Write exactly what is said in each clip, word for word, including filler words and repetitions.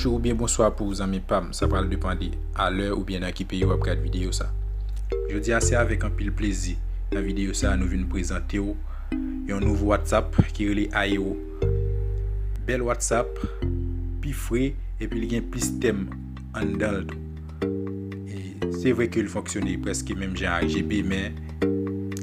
Oubyen bonswa pou ou zanmi pa m, sa pral depann de a lè oubyen nan ki peyi w ap gad videyo sa. Jodi a se avèk anpil plezi nan videyo sa nou vin prezante w yon nouvo WhatsApp ki rele Aero. Bèl WhatsApp, pi fre, epi li gen plis tèm anndan l tou. E se vre ke l fonksyone prèske menm jan ak G B, men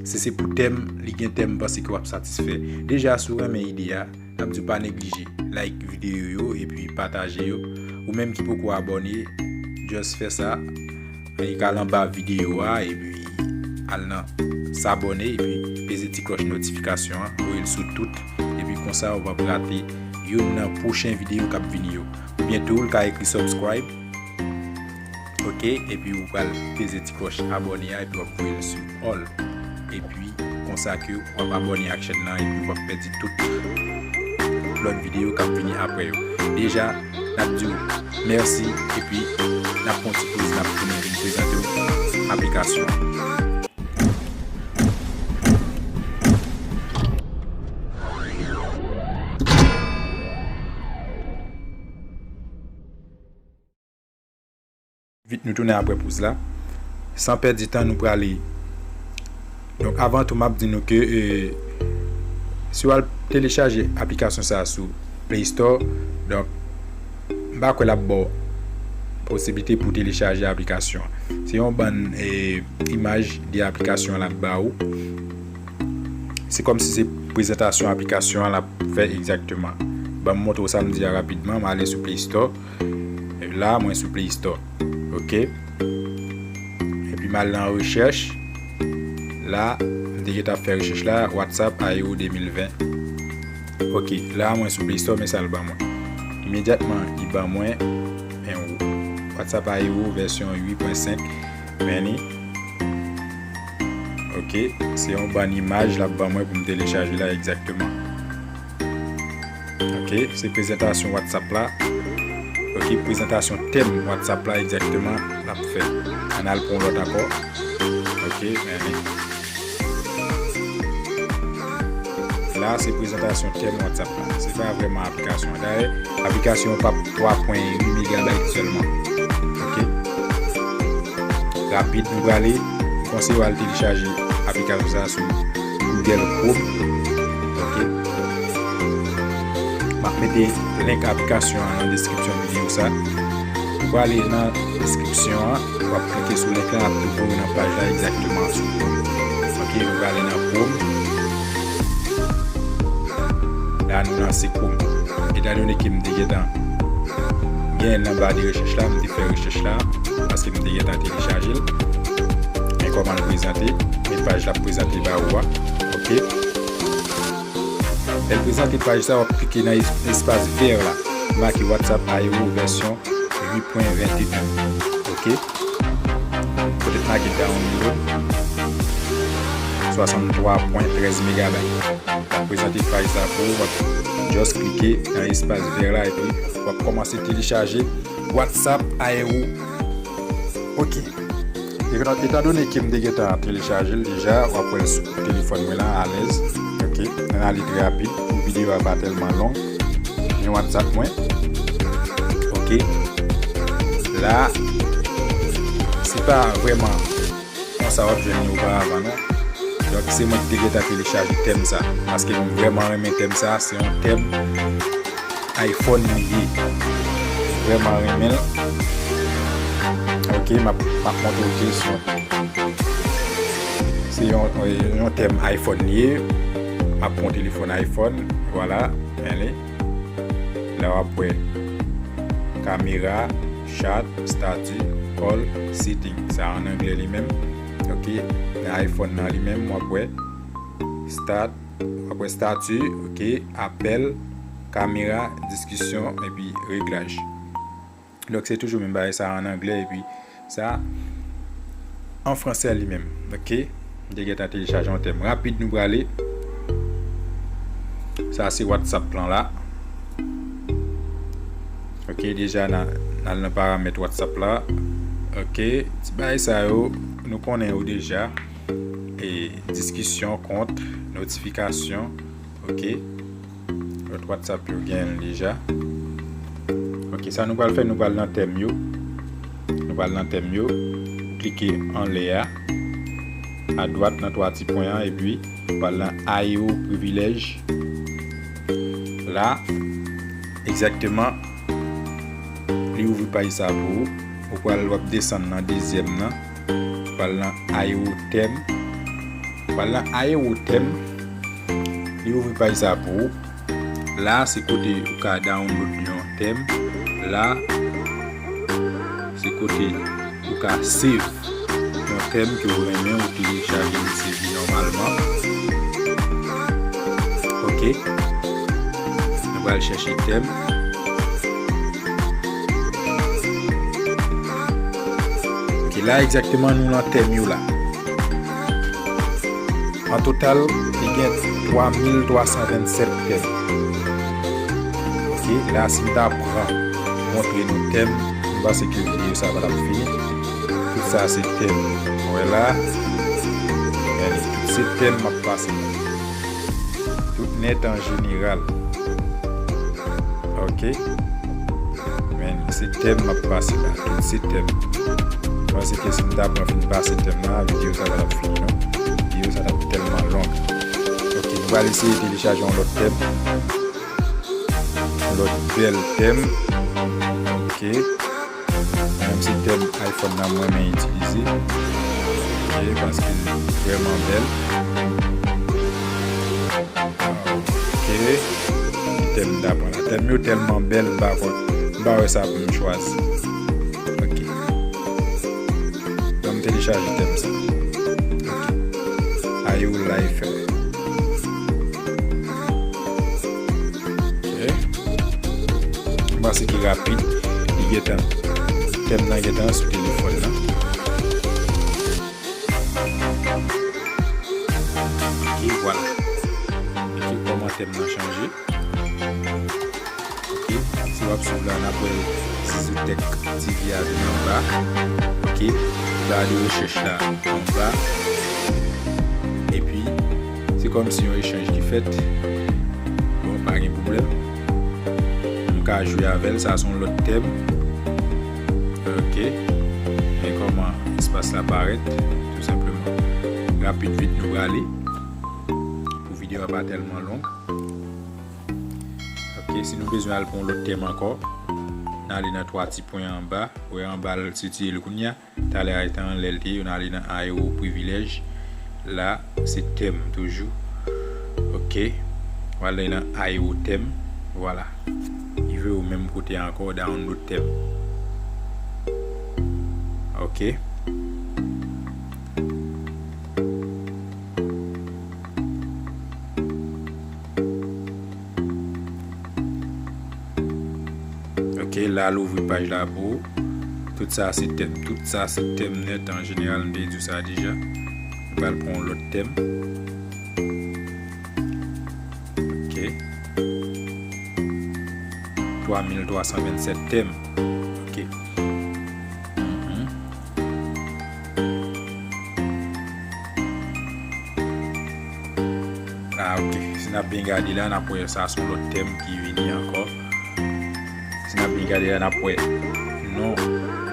si se pou tèm, li gen tèm m panse ke w ap satisfè. Deja, si w renmen ide a, n ap di w pa neglije like videyo yo epi pataje yo. Ou menm ki poko abòne, just fè sa. Al anba videyo a epi al nan s'abonner epi peze ti klòch notifikasyon an, voye l sou tout, epi konsa ou p ap rate youn nan pwochen videyo k ap vini yo. Oubyen tou, ou ka ekri subscribe, ok, epi ou pral peze ti klòch abòne a, epi w ap voye l sou all. Epi, konsa ke w ap abòne ak chèn nan, epi w p ap pèdi tout lòt videyo k ap vini apre yo. Deja, n ap di w mèsi, epi n ap pran ti poz, n ap tounen vin prezante w aplikasyon an. Vit nou tounen apre poz la. San pèdi tan, nou prale. Donk, avan tou, m ap di nou ke, e, si w al telechaje aplikasyon sa a sou Play Store, donk, m pa kwè l ap ba w posiblite pou w telechaje aplikasyon an. Se yon bann, e, imaj de aplikasyon an l ap ba ou. Se kòmsi se prezantasyon aplikasyon an l ap fè egzakteman. Ban m montre w sa m di a rapidman, m ale sou Play Store. E la, mwen sou Play Store. Ok. Epi m al nan rechèch. La, m te gentan fè rechèch la, WhatsApp Aero de mil ven. Ok, la, mwen sou Play Store, men sa l ban mwen. Imedyatman, li ban mwen, en, WhatsApp Aero vèsyon uit pwen senk. Men li. Ok, se yon bann imaj l ap ban mwen pou m telechaje la egzakteman. Ok, se prezantasyon WhatsApp la. Ok, prezantasyon tèm WhatsApp la egzakteman l ap fè. Ann al pran yon lòt ankò. Ok, men la, se prezantasyon tèm WhatsApp la. Se pa vrèman aplikasyon an. Dayè, aplikasyon an p ap twa pwen uit megabayt sèlman. Ok. Rapid, nou prale. M konseye w al telechaje aplikasyon sa a sou Google Chrome. Ok. M ap mete link aplikasyon an nan deskripsyon videyo sa. Ou prale nan deskripsyon an, w ap klike sou link la, l ap tou voye w nan paj la egzakteman sou Chrome. Ok, ou prale nan Chrome. La, nou lanse Chrome. Etandone ke m te gentan gen nan ba de rechèch la, m te fè rechèch la, paske m te gentan telechaje l. Men kòman l prezante, men paj la prezante ba ou a. Ok. Lè l prezante paj sa, w ap klike nan es-, espas vè la, make WhatsApp Aero vèsyon uit pwen venteyen. Ok. Kote m make download, swasanntwa pwen trèz megabayt. L ap prezante paj sa pou ou, w ap just klike nan espas vè la epi w ap kòmanse telechaje WhatsApp Aero. Ok. Etandone ke m te gentan telechaje l deja, w ap wè l sou telefòn mwen la, alèz. Ok. Ann ale trè rapid pou videyo a pa tèlman long. Men WhatsApp mwen. Ok. La, se pa vrèman konsa w ap jwenn li oparavan, non. Donk, se mwen ki te gentan telechaje tèm sa. Paske m vrèman renmen tèm sa. Se yon tèm iPhone li ye. Vrèman renmen l. Ok, m ap, m ap montre w ke se yon, se yon, yon tèm iPhone li ye. M ap pran telefòn iPhone. Vwala, men li. La w ap wè kamera, chat, statut, call, setting. Sa an anglè li menm. Ok, nan iPhone nan li menm, w ap wè start, w ap wè statut, ok, apèl, kamera, diskisyon, epi reglaj. Donk, se toujou menm bagay sa an anglè, epi sa an fransè li menm, ok? M te gentan telechaje yon tèm rapid, nou prale. Sa se WhatsApp lan la. Ok, deja n a, n al nan paramèt WhatsApp la. Ok, ti bagay sa yo, nou konnen yo deja. E diskisyon, kont, notifikasyon, ok. Lòt WhatsApp yo gen l deja. Ok, Kisa nou pral fè? Nou pral nan tèm yo. Nou pral nan tèm yo. Klike anlè a, adwat nan twa ti pwen an, epi nou pral nan Aero Privilèj. La, egzakteman, li ouvri paj sa pou ou. Ou pral, w ap desann nan dezyèm nan. Ou pral nan Aero Tèm. Ou pral nan Aero Tèm. Li ouvri paj sa pou ou. La, se kote ou ka download yon tèm. La, se kote ou ka save yon tèm ke ou renmen, ou telechaje, ou save li nòmalman. Ok. Nou pral chèche tèm. Ok, la egzakteman nou nan tèm yo la. An total, li gen twa mil twa san vennsèt tèm. Ok, la si m ta pran montre nou tèm, m panse ke videyo sa pa t ap fini. Tout sa se tèm. Ou wè la, men tout se tèm m ap pase. Tout nèt an jeneral. Ok. Men se tèm m ap pase la. Tout se tèm. Mwen panse ke si m ta pran fin pase tèm la, videyo sa pa t ap fini non. Videyo sa t ap tèlman long. Ok, nou pral eseye telechaje yon lòt tèm. Yon lòt bèl tèm. Ok. Menm si tèm iPhone nan mwen renmen itilize. Ok, paske l vrèman bèl. Ok. Ki tèm m ta pran la? Tèm yo tèlman bèl, m pa konn. M pa wè sa pou m chwazi. Ok. Ban m telechaje tèm sa. Ok. Aero Life. Ok. M panse ki rapid. Li gentan. Tèm nan gentan sou telefòn nan. Ok, vwala. Ok, kòman tèm nan chanje. Ok, si w ap swiv la, n ap wè Zizou Tech T V a vini anba. Ok, ba de rechèch la anba. Epi, se kòmsi yon echanj ki fèt. Bon, pa gen pwoblèm. M ka jwe avè l, sa se yon lòt tèm. Ok. Men kòman espas la parèt, tou senpleman. Rapid vit nou prale. Pou videyo a pa tèlman long. Ok, si nou bezwen al pou yon lòt tèm ankò, n ale nan twa ti pwen anba. Ou wè anba l, sitiye l kounye a. Talè a, e te anlè l te ye, nou ale nan Aero Privilèj. La, se tèm toujou. Ok. W ale nan Aero Tèm. Vwala. Li voye w menm kote a ankò, download tèm. Ok. Ok, la l ouvri paj la pou ou. Tout sa se tèm. Tout sa se tèm nèt. An jeneral, m te di w sa deja. Nou pral pran yon lòt tèm. Ok. Twa mil twa san vennsèt tèm. Ok. Mhm. Ah, ok. Si n ap byen gade la, n ap wè sa se yon lòt tèm ki vini ankò. Si n ap byen gade la, n ap wè non,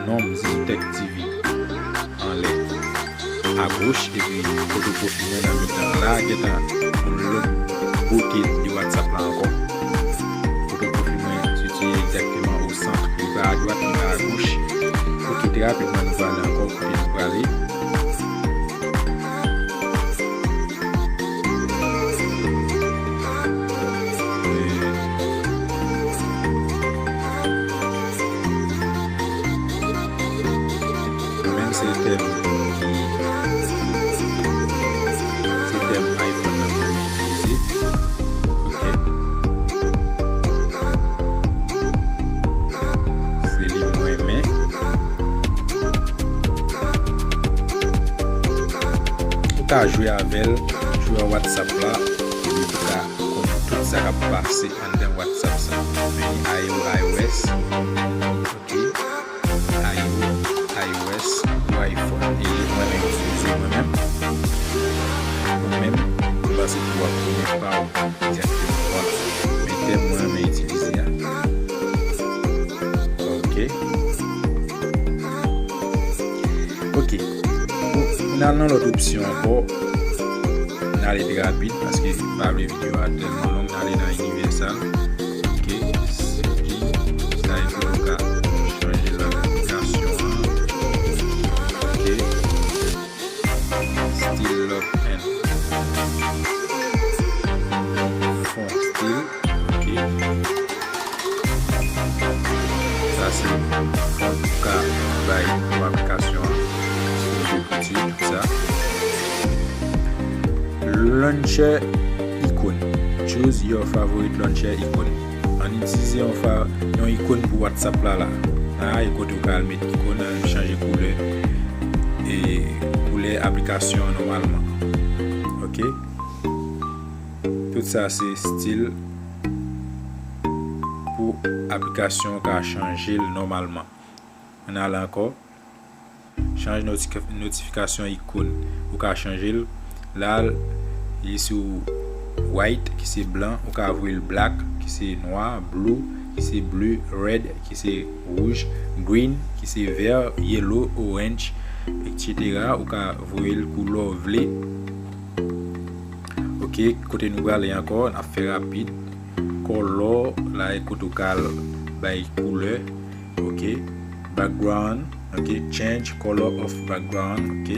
non m Zizou Tech T V anlè agoch, epi foto pwofil mwen nan mitan. La, gentan yon lòt bote de WhatsApp la ankò. Foto pwofil mwen sitiye egzakteman o sant. Li pa adwat, li pa agoch. Ok, trè rapidman, nou prale ankò kote nou prale. Mwen menm se tèm ki, se tèm iPhone nan mwen itilize. Ok. Se li mwen renmen. Ou ka jwe avè l, jwe an WhatsApp la, epi ou ka konn tout sa k ap pase anndan WhatsApp sa. Men iOS, ok, iOS, ou iPhone, e mwen menm itilize mwen menm. Ou menm, ou panse ki w ap konnen pa w egzakteman. Vwala. Men tèm mwen renmen itilize a. Ok. Pou n al nan lòt opsyon ankò, n ale pi rapid paske m pa vle videyo a tèlman long. N ale nan Universal. Ok. Setting. Sa e pou nou ka chanje lang aplikasyon an. Ok. Still love and font style. Ok. Sa se font ou ka bay pou aplikasyon an. Sou kote tout sa. Launcher icon. Choose your favorite launcher icon. Ann itilize yon fa, yon ikòn pou WhatsApp la la. La e kote ou ka al met ikòn, al chanje koulè, e koulè aplikasyon an nòmalman. Ok. Tout sa se stil pou aplikasyon ka chanje l nòmalman. Ann ale ankò. Chanj notif-, notifikasyon ikòn. Ou ka chanje l. La, li sou white, ki se blan. Ou ka voye l black, ki se nwa, blue, ki se ble, red, ki se wouj, green, ki se vè, yellow, orange, et cetera. Ou ka voye l koulè w vle. Ok, kote nou prale ankò, n ap fè rapid. Color, la e kote ou ka al bay koulè. Ok. Background. Ok. Change color of background. Ok.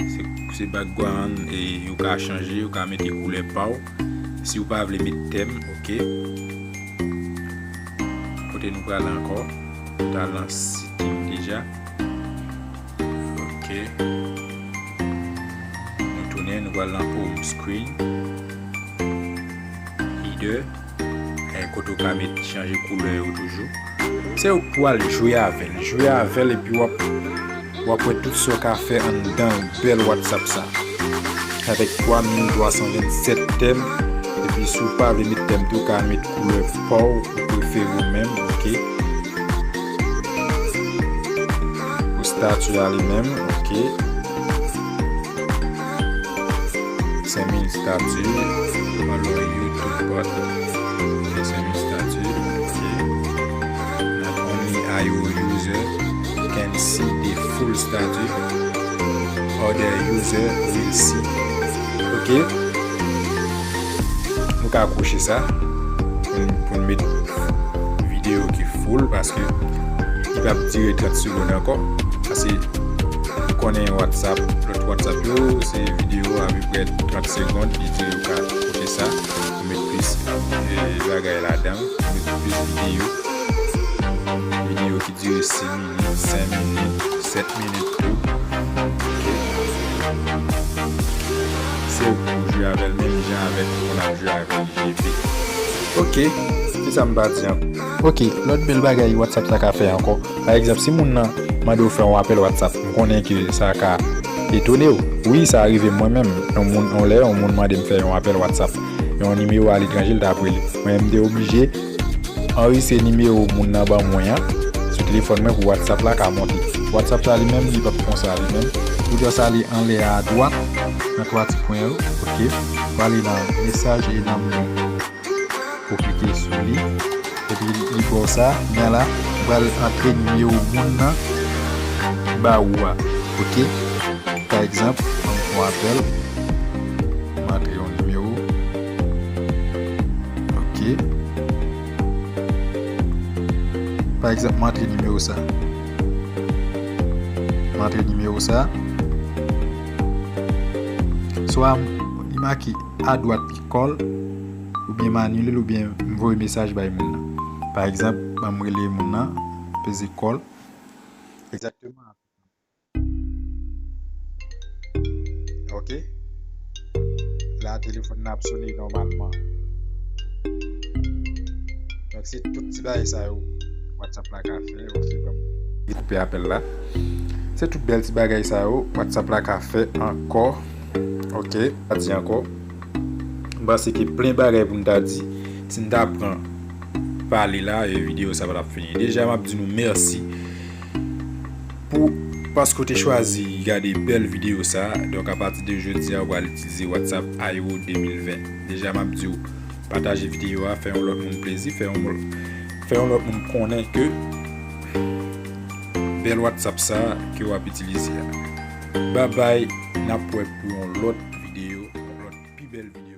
Se, se background e ou ka chanje, ou ka mete koulè pa w. Si ou pa vle met tèm, ok. Kote nou pral ankò? Nou t al nan setting deja. Ok. Nou tounen, nou pral nan home screen. Header. E kote ou ka met chanje koulè yo toujou. Se ou pou al jwe avè l. Jwe avè l epi w ap, w ap wè tout sa w ka fè anndan bèl WhatsApp sa. Avèk twa mil twa san vennsèt tèm. Epi si w pa vle met tèm tou, ou ka met koulè pa w ou prefere ou menm, ok. Pou stati a li menm, ok. Send me stati, follow YouTube bot. Ok, send me stati, ok. Not only I O user can see the full stati, other user will see. Ok. Nou ka kwoche sa pou n, pou n met videyo ki full paske li p ap dire trant segonn ankò. Paske ou konnen WhatsApp, lòt WhatsApp yo, se videyo apeprè trant segonn li dire. Ou ka kwoche sa, ou met plis, eh, bagay ladan, ou met plis videyo. Videyo ki dire sis minit, senk minit, sèt minit tou. Ok. Se ou pou jwe avè l menm jan avèk moun ap jwe avèk G P. Ok. Kisa m pa di ankò? Ok, lòt bèl bagay WhatsApp sa ka fè ankò. Pa egzanp, si moun nan mande w fè yon apèl WhatsApp, m konnen ke sa ka etone w. Wi, sa rive mwen menm. Yon moun, yon lè, yon moun mande m fè yon apèl WhatsApp. Yon nimewo aletranje, l t ap rele. Mwen, m te oblije anrejistre nimewo moun nan ban mwen an sou telefòn mwen pou WhatsApp la ka monte. WhatsApp sa li menm, li p ap konsa li menm. Ou just ale anlè a adwat, nan twa ti pwen yo, ok. Ou ale nan mesaj e nan moun. Ou klike sou li. Epi li ba w sa, men la, ou pral antre nimewo moun nan ba ou a, ok. Pa egzanp, ban m fè yon apèl. M antre yon nimewo. Ok. Pa egzanp, m antre nimewo sa. M antre nimewo sa. Swa m, li make adwat li call, oubyen m anile l, oubyen m voye mesaj bay moun nan. Pa egzanp, ban m rele moun nan, peze call. Egzakteman. Ok. La, telefòn nan ap sone nòmalman. Donk, se tout ti bagay sa yo WhatsApp la ka fè. Ok, ban m koupe apèl la. Se tout bèl ti bagay sa yo WhatsApp la ka fè ankò. Ok, pa di ankò. M panse ke plen bagay pou n ta di. Si n ta pran pale la, e videyo sa pa t ap fini. Deja, m ap di nou mèsi pou, paske w te chwazi gade bèl videyo sa. Donk, apati de jodi a, ou pral itilize WhatsApp Aero de mil ven. Deja, m ap di w, pataje videyo a, fè yon lòt moun plezi, fè yon, fè yon lòt moun konnen ke bèl WhatsApp sa ke w ap itilize a. Babay, n ap wè pou yon lòt videyo, yon lòt pi bèl videyo.